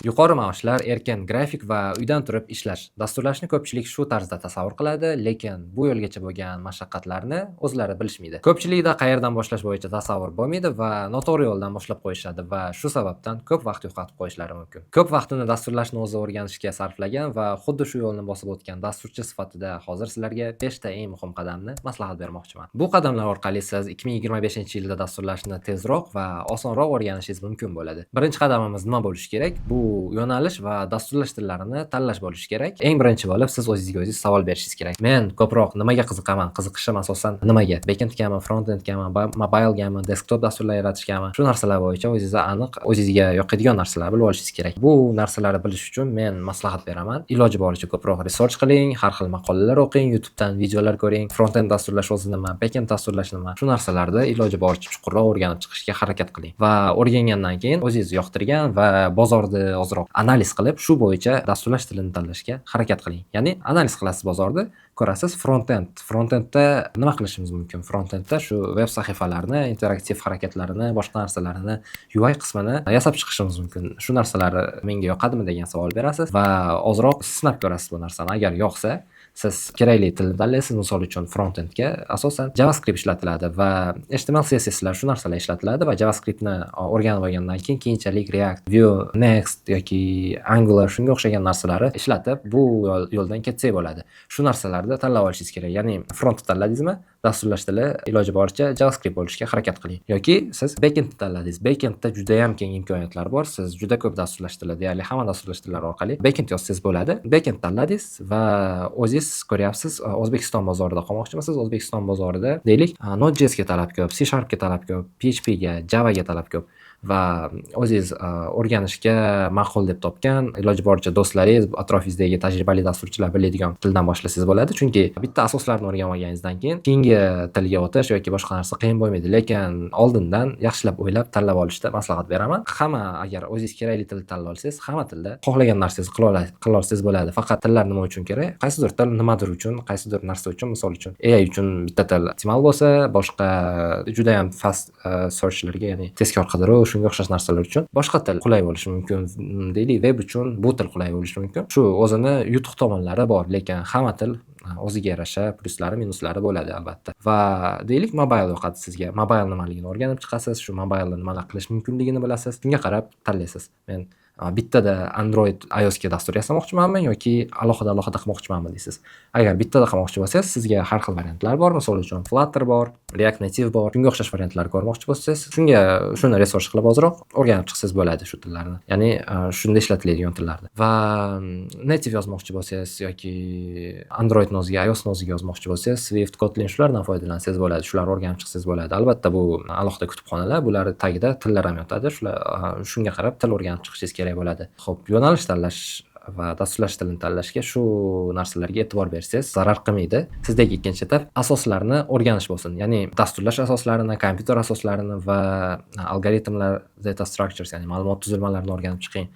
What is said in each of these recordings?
Yuqori maoshlar, erkin grafik va uydan turib ishlash. Dasturlashni ko'pchilik shu tarzda tasavvur qiladi, lekin bu yo'lgacha bo'lgan mashaqqatlarni o'zlari bilishmaydi. Ko'pchilikda qayerdan boshlash bo'yicha tasavvur bo'lmaydi va noto'g'ri yo'ldan boshlab qo'yishadi va shu sababdan ko'p vaqt yo'qotib qo'yishlari mumkin. Ko'p vaqtini dasturlashni o'zi o'rganishga sarflagan va xuddi shu yo'lni bosib o'tgan dasturchi sifatida hozir sizlarga 5 ta eng muhim qadamni maslahat bermoqchiman. Bu qadamlar orqali siz 2025-yilda dasturlashni tezroq va osonroq o'rganishingiz mumkin bo'ladi. Birinchi qadamimiz nima bo'lishi kerak? Bu yo'nalish va dasturlash tillarini tanlash bo'lishi kerak. Eng birinchi bo'lib siz o'zingizga o'zingiz savol berishingiz kerak. Men ko'proq nimaga qiziqaman? Qiziqishim asosan nimaga? Backendgami, frontendgami, mobilegami, desktop dasturlar yaratishgami? Shu narsalar bo'yicha o'zingizga aniq, o'zingizga yoqadigan narsalarni bilib olishingiz kerak. Bu narsalarni bilish uchun men maslahat beraman. Iloji boricha ko'proq research qiling, har xil maqolalar o'qing, YouTubedan videolar ko'ring. Frontend dasturlash o'zi nima, backend dasturlash nima? Shu narsalarni iloji boricha chuqurroq o'rganib chiqishga harakat qiling. Va o'rgangandan keyin o'zingiz yoqtirgan va bozorni ozroq analiz qilib, shu bo'yicha dasturlash tilini tanlashga harakat qiling. Ya'ni analiz qilasiz bozorni, ko'rasiz frontend. Frontendda nima qilishimiz mumkin? Frontendda shu veb sahifalarni interaktiv harakatlarini, boshqa narsalarini, UI qismini yasab chiqishimiz mumkin. Shu narsalari menga yoqadimi degan savol berasiz va ozroq sinab ko'rasiz bu narsani. Agar yoqsa, siz kerakli tilni tanlaysiz. Misol uchun, frontendga asosan JavaScript ishlatiladi va HTML, CSSlar, shu narsalar ishlatiladi va JavaScriptni o'rganib olgandan keyin keyinchalik React, Vue, Next yoki Angular, shunga o'xshagan narsalarni ishlatib, bu yo'ldan ketsak bo'ladi. Shu narsalarni tanlab olishingiz kerak. Ya'ni front tanladingizmi, dasturlash tili iloji boricha JavaScript bo'lishga harakat qiling. Yoki siz backend tanladingiz. Backendda judayam keng imkoniyatlar bor. Siz juda ko'p dasturlash tili, deyarli hamma dasturlash tillari orqali backend yozsangiz bo'ladi. Backend tanladingiz va o'zingiz ko'ryapsiz, O'zbekiston bozorida qolmoqchimisiz? O'zbekiston bozorida, deylik, Node.jsga talab ko'p, C#ga talab ko'p, PHPga, Javaga talab ko'p va o'zingiz o'rganishga ma'qul deb topgan, iloji boricha do'stlaringiz, atrofingizdagi tajribali dasturchilar biladigan tildan boshlasangiz bo'ladi. Chunki bitta asoslarni o'rganib olganingizdan keyin keyingi tilga o'tish yoki boshqa narsa qiyin bo'lmaydi. Lekin oldindan yaxshilab o'ylab tanlab olishni maslahat beraman. Hamma, agar o'zingiz kerakli tilni tanlay olsangiz, hamma tilda xohlagan narsangizni qila olsangiz bo'ladi. Faqat tillar nima uchun kerak? Qaysidir til nimadir uchun, qaysidir narsa uchun, misol uchun, AI uchun bitta til optimal bo'lsa, boshqa judayam fast searchlarga, ya'ni tezkor qidiruv, shunga o'xshash narsalar uchun boshqa til qulay bo'lishi mumkin. Deylik, veb uchun bu til qulay bo'lishi mumkin. Shu o'zini yutuq tomonlari bor, lekin hamma til o'ziga yarasha plyuslari, minuslari bo'ladi albatta. Va deylik, mobile yoqadi sizga. Mobile nimaligini o'rganib chiqasiz, shu mobileda nimalar qilish mumkinligini bilasiz. Shunga qarab tanlaysiz. Men bittada Android, iOSga dastur yasamoqchimanmi yoki alohida-alohida qilmoqchimanmi deysiz. Agar bittada qilmoqchi bo'lsangiz, sizga har xil variantlar bor. Misol uchun, Flutter bor, React Native bor. Shunga o'xshash variantlar ko'rmoqchi bo'lsangiz, shunga shuni research qilib ozroq o'rganib chiqsangiz bo'ladi shu tillarni. Ya'ni shunda ishlatiladigan tillarni. Va native yozmoqchi bo'lsangiz yoki Androidni o'ziga, iOSni o'ziga yozmoqchi bo'lsangiz, Swift, Kotlin, shulardan foydalansangiz bo'ladi. Shularni o'rganib chiqsangiz bo'ladi. Albatta, bu alohida kutubxonalar, bularni tagida tillar ham yotadi. Shular, shunga qarab til o'rganib chiqishingiz kerak bo'ladi. Xo'p, yo'nalish tanlash va dasturlash tilini tanlashga shu narsalarga e'tibor bersangiz zarar qilmaydi. Sizdagi ikkinchi etap asoslarni o'rganish bo'lsin. Ya'ni dasturlash asoslarini, kompyuter asoslarini va algoritmlar, data structures, ya'ni ma'lumot tuzilmalarini o'rganib chiqing.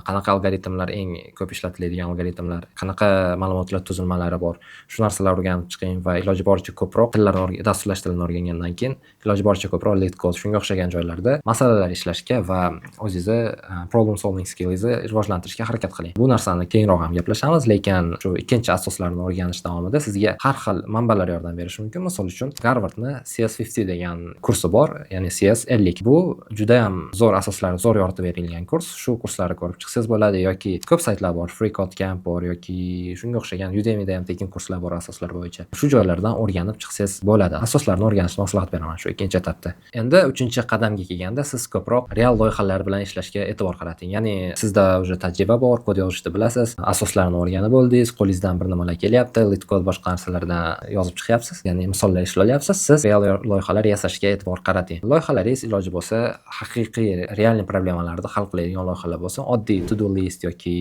Qanaqa algoritmlar eng ko'p ishlatiladigan algoritmlar, qanaqa ma'lumotlar tuzilmalari bor. Shu narsalarni o'rganib chiqing va iloji boricha ko'proq tillarni, dasturlash tilini o'rgangandan keyin iloji boricha ko'proq LeetCode, shunga o'xshagan joylarda masalalar ishlashga va o'zingizni problem solving skillingizni rivojlantirishga harakat qiling. Bu narsani keyinroq ham gaplashamiz, lekin shu ikkinchi asoslarni o'rganish davomida sizga har xil manbalar yordam berishi mumkin. Misol uchun, Garvardni CS50 degan kursi bor, ya'ni CS 50. Bu judayam zo'r asoslarni zo'r yoritib berilgan kurs. Shu kurslarni ko'rib chiqsangiz bo'ladi yoki ko'p saytlar bor, Free Code Camp bor yoki shunga o'xshagan Udemyda ham tekin kurslar bor asoslar bo'yicha. Shu joylardan o'rganib chiqsangiz bo'ladi. Asoslarni o'rganishni maslahat beraman shu ikkinchi etapda. Endi uchinchi qadamga kelganda siz ko'proq real loyihalar bilan ishlashga e'tibor qarating. Ya'ni sizda уже tajriba bor, kod yozishni bilasiz, asoslarni o'rganib bo'ldingiz, qo'lingizdan bir nimalar kelyapti, LeetCode, boshqa narsalardan yozib chiqyapsiz, ya'ni misollar ishlay olyapsiz. Siz real loyihalar yasashga e'tibor qarating. Loyihalaringiz iloji bo'lsa haqiqiy реальный problemalarni hal qiladigan loyihalar bo'lsin. Oddiy to do list yoki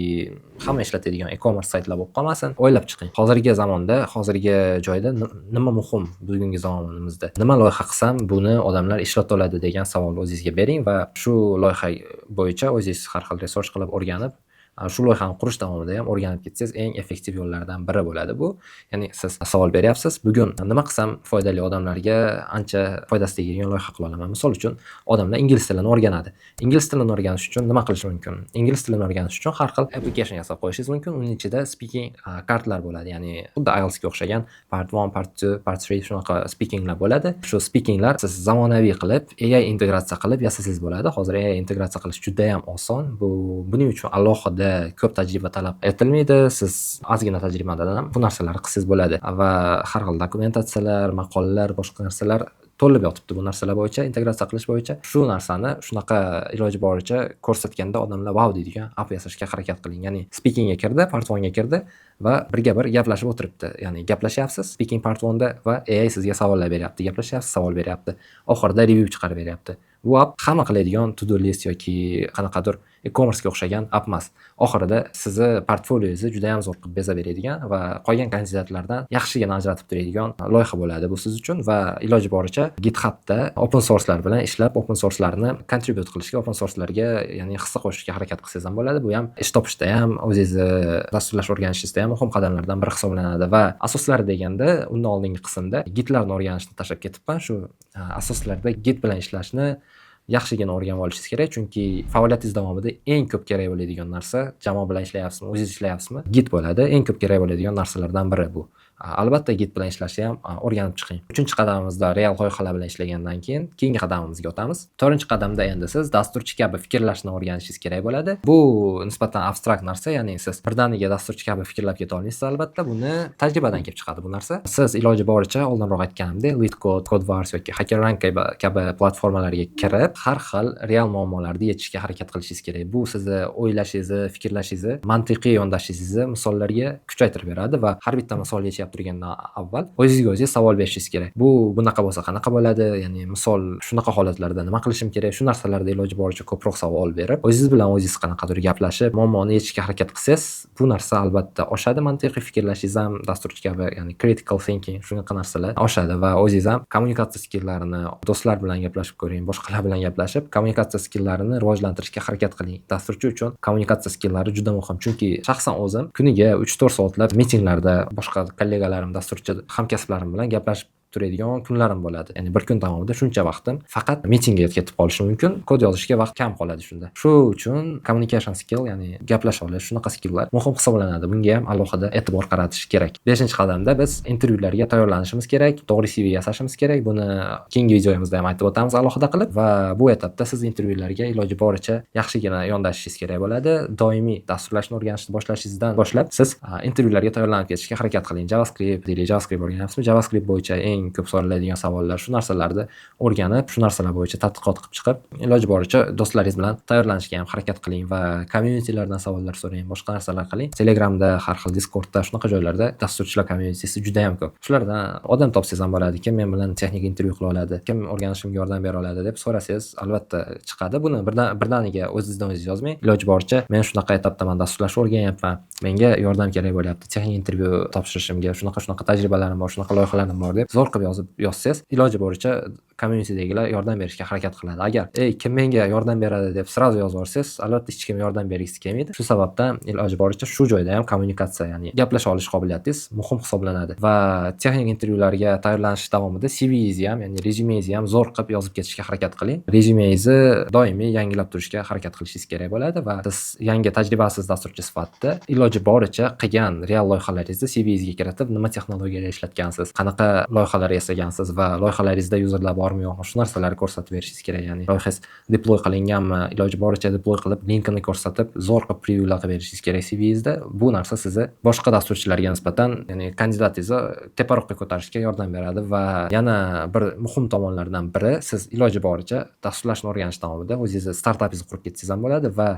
hamma ishlatadigan e-commerce saytlar bo'lib qolmasin. O'ylab chiqing. Hozirgi zamonda, hozirgi joyda nima muhim bugungi zamonimizda? Nima loyiha qilsam, buni odamlar ishlata oladi degan savolni o'zingizga bering va shu loyiha bo'yicha o'zingiz har xil research qilib o'rganib Shu loyihani qurish davomida ham o'rganib ketsangiz, eng effektiv yo'llardan biri bo'ladi bu. Ya'ni siz savol beryapsiz: bugun nima qilsam foydali, odamlarga ancha foydasi tegadigan loyiha qila olaman? Misol uchun, odamlar ingliz tilini o'rganadi. Ingliz tilini o'rganish uchun nima qilish mumkin? Ingliz tilini o'rganish uchun har xil application yasab qo'yishingiz mumkin. Uning ichida speaking kartlar bo'ladi, ya'ni xuddi IELTSga o'xshagan part 1, part 2, part 3, shunaqa speakinglar bo'ladi. Shu speakinglar siz zamonaviy qilib, AI integratsiya qilib yasasangiz bo'ladi. Hozir AI integratsiya qilish judayam oson. Buning uchun alohida ko'p tajriba talab etilmaydi. Siz ozgina tajribadan ham bu narsalarni qilsangiz bo'ladi va har xil dokumentatsiyalar, maqolalar, boshqa narsalar to'lib yotibdi bu narsalar bo'yicha, integratsiya qilish bo'yicha. Shu narsani shunaqa iloji boricha ko'rsatganda odamlar "Vau" deydigan app yasashga harakat qiling. Ya'ni speakingga kirdi, part 1ga kirdi va birga bir gaplashib o'tiribdi. Ya'ni gaplashyapsiz speaking part 1da va AI sizga savollar beryapti. Gaplashyapsiz, savol beryapti. Oxirida review chiqarib beryapti. Bu app hamma qiladigan to do list yoki qanaqadir e-commercega o'xshagan app emas. Oxirida sizni portfolioyingizni judayam zo'r qilib bezab beradigan va qolgan kandidatlardan yaxshigina ajratib turadigan loyiha bo'ladi bu siz uchun. Va iloji boricha GitHubda open sourcelar bilan ishlab, open sourcelarni contribute qilishga, open sourcelarga, ya'ni hissa qo'shishga harakat qilsangiz ham bo'ladi. Bu ham ish topishda ham, o'zingizni dasturlash o'rganishingizda ham muhim qadamlardan biri hisoblanadi. Va asoslari deganda, undan oldingi qismda gitlarni o'rganishni tashlab ketibman. Shu asoslarda git bilan ishlashni yaxshigina o'rganib olishingiz kerak, chunki faoliyatingiz davomida eng ko'p kerak bo'ladigan narsa, jamoa bilan ishlayapsizmi, o'zingiz ishlayapsizmi, git bo'ladi. Eng ko'p kerak bo'ladigan narsalardan biri bu. Albatta git bilan ishlashni ham o'rganib chiqing. Uchinchi qadamimizda real loyihalar bilan ishlagandan keyin keyingi qadamimizga o'tamiz. To'rtinchi qadamda endi siz dasturchi kabi fikrlashni o'rganishingiz kerak bo'ladi. Bu nisbatan abstrakt narsa, ya'ni siz birdaniga dasturchi kabi fikrlab keta olmaysiz albatta. Buni tajribadan kelib chiqadi bu narsa. Siz iloji boricha, oldinroq aytganimdek, LeetCode, Codewars yoki HackerRank kabi platformalarga kirib, har xil real muammolarni yechishga harakat qilishingiz kerak. Bu sizni o'ylashingizni, fikrlashingizni, mantiqiy yondashishingizni misollarga kuchaytirib beradi va har bitta misol yechyapti turgandan avval o'zingizga o'zingiz savol berishingiz kerak. Bu bunaqa bo'lsa qanaqa bo'ladi? Ya'ni misol shunaqa holatlarda nima qilishim kerak? Shu narsalarda iloji boricha ko'proq savol berib, o'zingiz bilan o'zingiz qanaqadir gaplashib, muammoni yechishga harakat qilsangiz, bu narsa albatta oshadi. Mantiqiy fikrlashingiz ham, dasturchi kabi, ya'ni critical thinking, shunaqa narsalar oshadi va o'zingiz ham kommunikatsiya skillarini, do'stlar bilan gaplashib ko'ring, boshqalar bilan gaplashib, kommunikatsiya skillarini rivojlantirishga harakat qiling. Dasturchi uchun kommunikatsiya skillari juda muhim, chunki shaxsan o'zim kuniga 3-4 soatlab mitinglarda boshqa kollegalarim, dasturchi hamkasblarim bilan gaplashib turadigan kunlarim bo'ladi. Ya'ni bir kun davomida shuncha vaqtim faqat mitingga ketib qolishi mumkin. Kod yozishga vaqt kam qoladi shunda. Shu uchun communication skill, ya'ni gaplasha olish, shunaqa skilllar muhim hisoblanadi. Bunga ham alohida e'tibor qaratish kerak. Beshinchi qadamda biz intervyularga tayyorlanishimiz kerak, to'g'ri CV yasashimiz kerak. Buni keyingi videomizda ham aytib o'tamiz alohida qilib va bu etapda siz intervyularga iloji boricha yaxshigina yondashishingiz kerak bo'ladi. Doimiy dasturlashni o'rganishni boshlashingizdan boshlab siz intervyularga tayyorlanib ketishga harakat qiling. JavaScript deylik, JavaScript o'rganyapsizmi? JavaScript bo'yicha eng ko'p so'raladigan savollar, shu narsalarni o'rganib, shu narsalar bo'yicha tadqiqot qilib chiqib, iloji boricha do'stlaringiz bilan tayyorlanishga ham harakat qiling va communitylardan savollar so'rang, boshqa narsalar qiling. Telegramda, har xil Discordda, shunaqa joylarda dasturchilar communitysi juda ham ko'p. Shulardan odam topsangiz ham bo'ladi. Kim men bilan texnik intervyu qila oladi, kim o'rganishimga yordam bera oladi deb so'rasangiz, albatta chiqadi. Buni birdaniga o'zingizdan o'zingiz yozmang. Iloji boricha men shunaqa etapdaman, dasturlashni o'rganyapman, menga yordam kerak bo'lyapti, texnik intervyu topshirishimga, shunaqa shunaqa tajribalarim bor, shunaqa loyihalarim bor deb zo'r qilib yozib yozsangiz, iloji boricha communitydagilar yordam berishga harakat qiladi. Agar "Ey, kim menga yordam beradi?" deb сразу yozib yuborsangiz, albatta hech kim yordam bergisi kelmaydi. Shu sababdan iloji boricha shu joyda ham kommunikatsiya, ya'ni gaplasha olish qobiliyatingiz muhim hisoblanadi. Va texnik intervyularga tayyorlanish davomida CVingizni ham, ya'ni rezyumengizni ham zo'r qilib yozib ketishga harakat qiling. Rezyumengizni doimiy yangilab turishga harakat qilishingiz kerak bo'ladi va siz yangi tajribasiz dasturchi sifatida iloji boricha qilgan real loyihalaringizni CVingizga kiritib, nima texnologiyalar ishlatgansiz, qanaqa loyihalar yasagansiz va loyihalaringizda userlar bormi, yo'qmi, shu narsalarni ko'rsatib berishingiz kerak. Ya'ni loyihangiz deploy qilinganmi, iloji boricha deploy qilib, linkini ko'rsatib, zo'r qilib previewlar qilib berishingiz kerak CVingizda. Bu narsa sizni boshqa dasturchilarga nisbatan, ya'ni kandidatingizni teparoqqa ko'tarishga yordam beradi. Va yana bir muhim tomonlardan biri, siz iloji boricha dasturlashni o'rganish davomida o'zingizni startapingizni qurib ketsangiz ham bo'ladi va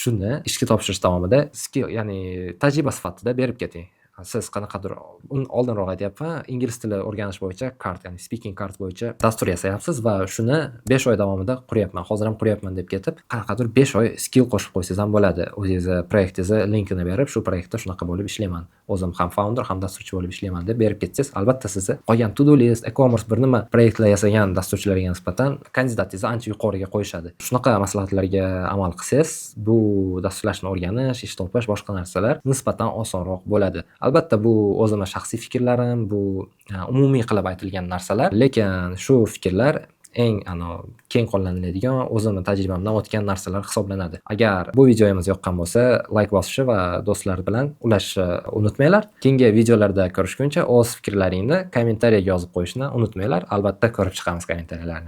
shuni ishga topshirish davomida skill, ya'ni tajriba sifatida berib keting. Siz qanaqadir, oldinroq aytyapman, ingliz tili o'rganish bo'yicha kart, ya'ni speaking kart bo'yicha dastur yasayapsiz va shuni 5 oy davomida quryapman, hozir ham quryapman deb ketib, qanaqadir 5 oy skill qo'shib qo'ysangiz ham bo'ladi. O'zingizni proyektingizni linkini berib, shu proyektda shunaqa bo'lib ishlayman. O'zim ham founder, ham dasturchi bo'lib ishlayman deb berib ketsangiz, albatta sizni qolgan to do list, e-commerce, bir nima proyektlar yasagan dasturchilarga nisbatan kandidatingizni ancha yuqoriga qo'yishadi. Shunaqa maslahatlarga amal qilsangiz, bu dasturlashni o'rganish, ish topish, boshqa narsalar nisbatan osonroq bo'ladi. Albatta, bu o'zimni shaxsiy fikrlarim, bu umumiy qilib aytilgan narsalar, lekin shu fikrlar eng keng qo'llaniladigan, o'zimni tajribamdan o'tgan narsalar hisoblanadi. Agar bu videomiz yoqqan bo'lsa, layk bosishni va do'stlar bilan ulashishni unutmanglar. Keyingi videolarda ko'rishguncha o'z fikrlaringni kommentariyaga yozib qo'yishni unutmanglar. Albatta, ko'rib chiqamiz kommentariyalarni.